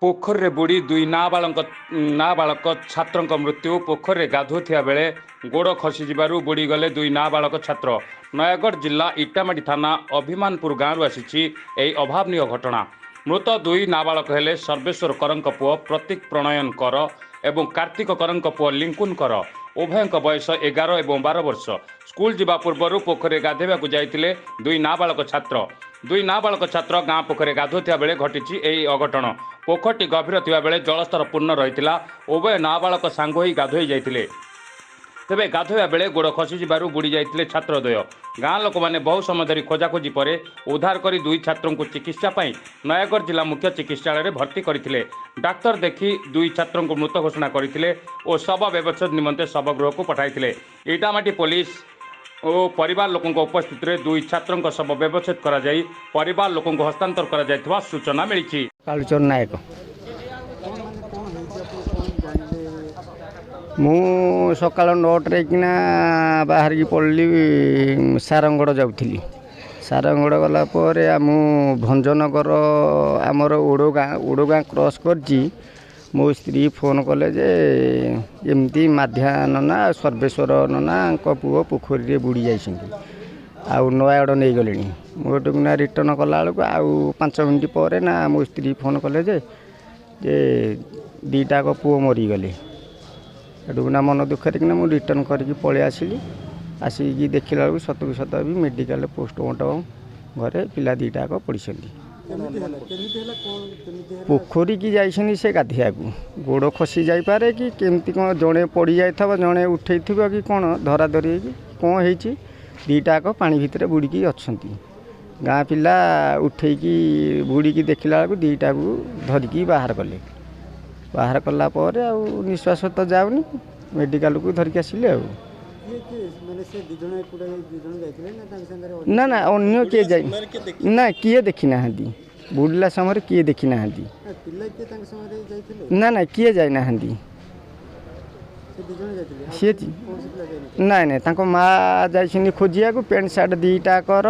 ପୋଖରୀରେ ବୁଡ଼ି ଦୁଇ ନାବାଳକ ଛାତ୍ରଙ୍କ ମୃତ୍ୟୁ। ପୋଖରୀରେ ଗାଧୋଉଥିବା ବେଳେ ଗୋଡ଼ ଖସିଯିବାରୁ ବୁଡ଼ିଗଲେ ଦୁଇ ନାବାଳକ ଛାତ୍ର। ନୟାଗଡ଼ ଜିଲ୍ଲା ଇଟାମାଟି ଥାନା ଅଭିମାନପୁର ଗାଁରୁ ଆସିଛି ଏହି ଅଭାବନୀୟ ଘଟଣା। ମୃତ ଦୁଇ ନାବାଳକ ହେଲେ ସର୍ବେଶ୍ୱର କରଙ୍କ ପୁଅ ପ୍ରତୀକ ପ୍ରଣୟନ କର ଏବଂ କାର୍ତ୍ତିକ କରଙ୍କ ପୁଅ ଲିଙ୍କୁନ କର। ଉଭୟଙ୍କ ବୟସ 11 ଏବଂ 12 ବର୍ଷ। ସ୍କୁଲ ଯିବା ପୂର୍ବରୁ ପୋଖରୀରେ ଗାଧୋଇବାକୁ ଯାଇଥିଲେ ଦୁଇ ନାବାଳକ ଛାତ୍ର। ଦୁଇ ନାବାଳକ ଛାତ୍ର ଗାଁ ପୋଖରୀରେ ଗାଧୋଉଥିବା ବେଳେ ଘଟିଛି ଏହି ଅଘଟଣ। ପୋଖରୀଟି ଗଭୀର ଥିବା ବେଳେ ଜଳସ୍ତର ପୂର୍ଣ୍ଣ ରହିଥିଲା। ଉଭୟ ନାବାଳକ ସାଙ୍ଗ ହୋଇ ଗାଧୋଇ ଯାଇଥିଲେ। ତେବେ ଗାଧୋଇବା ବେଳେ ଗୋଡ଼ ଖସିଯିବାରୁ ବୁଡ଼ି ଯାଇଥିଲେ ଛାତ୍ରଦ୍ୱୟ। ଗାଁ ଲୋକମାନେ ବହୁ ସମୟ ଧରି ଖୋଜାଖୋଜି ପରେ ଉଦ୍ଧାର କରି ଦୁଇ ଛାତ୍ରଙ୍କୁ ଚିକିତ୍ସା ପାଇଁ ନୟାଗଡ଼ ଜିଲ୍ଲା ମୁଖ୍ୟ ଚିକିତ୍ସାଳୟରେ ଭର୍ତ୍ତି କରିଥିଲେ। ଡାକ୍ତର ଦେଖି ଦୁଇ ଛାତ୍ରଙ୍କୁ ମୃତ ଘୋଷଣା କରିଥିଲେ ଓ ଶବ ବ୍ୟବଚ୍ଛେଦ ନିମନ୍ତେ ଶବଗୃହକୁ ପଠାଇଥିଲେ। ଇଟାମାଟି ପୋଲିସ ଓ ପରିବାର ଲୋକଙ୍କ ଉପସ୍ଥିତିରେ ଦୁଇ ଛାତ୍ରଙ୍କ ଶବ ବ୍ୟବଚ୍ଛେଦ କରାଯାଇ ପରିବାର ଲୋକଙ୍କୁ ହସ୍ତାନ୍ତର କରାଯାଇଥିବା ସୂଚନା ମିଳିଛି। କାଳୁଚରଣ ନାୟକ। ମୁଁ ସକାଳ 9ଟାରେ କିନା ବାହାରିକି ପଡ଼ିଲି, ସାରଙ୍ଗଡ଼ ଯାଉଥିଲି। ସାରଙ୍ଗଡ଼ ଗଲା ପରେ ମୁଁ ଭଞ୍ଜନଗର ଆମର ଓଡ଼ଗାଁ, ଓଡ଼ଗାଁ କ୍ରସ୍ କରିଛି, ମୋ ସ୍ତ୍ରୀ ଫୋନ୍ କଲେ ଯେ ଏମିତି ମାଧ୍ୟା ନନା, ସର୍ବେଶ୍ୱର ନନାଙ୍କ ପୁଅ ପୋଖରୀରେ ବୁଡ଼ି ଯାଇଛନ୍ତି ଆଉ ନୟାଗଡ଼ ନେଇଗଲେଣି। ମୁଁ ଏଠୁ କିନା ରିଟର୍ଣ୍ଣ କଲାବେଳକୁ ଆଉ 5 ମିନିଟ୍ ପରେ ନା ମୋ ସ୍ତ୍ରୀ ଫୋନ୍ କଲେ ଯେ ଦୁଇଟାକ ପୁଅ ମରିଗଲେ। ଏଠୁ କିନା ମନ ଦୁଃଖରେ କିନା ମୁଁ ରିଟର୍ଣ୍ଣ କରିକି ପଳେଇ ଆସିଲି। ଆସିକି ଦେଖିଲା ବେଳକୁ ସତକୁ ସତ ବି ମେଡ଼ିକାଲରେ ପୋଷ୍ଟମର୍ଟମ୍ ଘରେ ପିଲା ଦୁଇଟାକ ପଡ଼ିଛନ୍ତି। ପୋଖରୀକି ଯାଇଛନ୍ତି ସେ ଗାଧୋଇବାକୁ, ଗୋଡ଼ ଖସି ଯାଇପାରେ କି କେମିତି କ'ଣ, ଜଣେ ପଡ଼ିଯାଇଥିବ, ଜଣେ ଉଠେଇଥିବ କି କ'ଣ, ଧରାଧରି ହେଇକି କ'ଣ ହେଇଛି, ଦୁଇଟାକ ପାଣି ଭିତରେ ବୁଡ଼ିକି ଅଛନ୍ତି। ଗାଁ ପିଲା ଉଠେଇକି ବୁଡ଼ିକି ଦେଖିଲା ବେଳକୁ ଦୁଇଟାକୁ ଧରିକି ବାହାର କଲେ। ବାହାର କଲା ପରେ ଆଉ ନିଶ୍ୱାସ ତ ଯାଉନି, ମେଡ଼ିକାଲକୁ ଧରିକି ଆସିଲେ। ଆଉ ନା ନା, ଅନ୍ୟ କିଏ ଯାଇ ନା, କିଏ ଦେଖିନାହାନ୍ତି। ବୁଡ଼ିଲା ସମୟରେ କିଏ ଦେଖିନାହାନ୍ତି। ନା ନା, କିଏ ଯାଇନାହାନ୍ତି। ସିଏ ନାଇଁ ନାଇଁ, ତାଙ୍କ ମା ଯାଇଛନ୍ତି ଖୋଜିବାକୁ। ପ୍ୟାଣ୍ଟ ସାର୍ଟ ଦୁଇଟାକର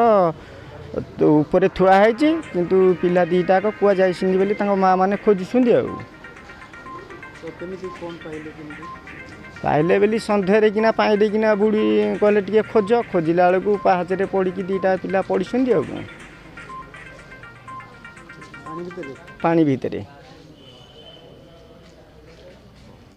ଉପରେ ଥୁଆ ହେଇଛି, କିନ୍ତୁ ପିଲା ଦୁଇଟାକ କୁଆ ଯାଇଛନ୍ତି ବୋଲି ତାଙ୍କ ମା ମାନେ ଖୋଜୁଛନ୍ତି। ଆଉ ପାଇଲେ ବୋଲି ସନ୍ଧ୍ୟାରେ କିନା ପାଣି ଦେଇକିନା ବୁଡ଼ି କହିଲେ ଟିକେ ଖୋଜ। ଖୋଜିଲା ବେଳକୁ ପାହାଚରେ ପଡ଼ିକି ଦୁଇଟା ପିଲା ପଡ଼ିଛନ୍ତି। ଆଉ କ'ଣ, ପାଣି ଭିତରେ।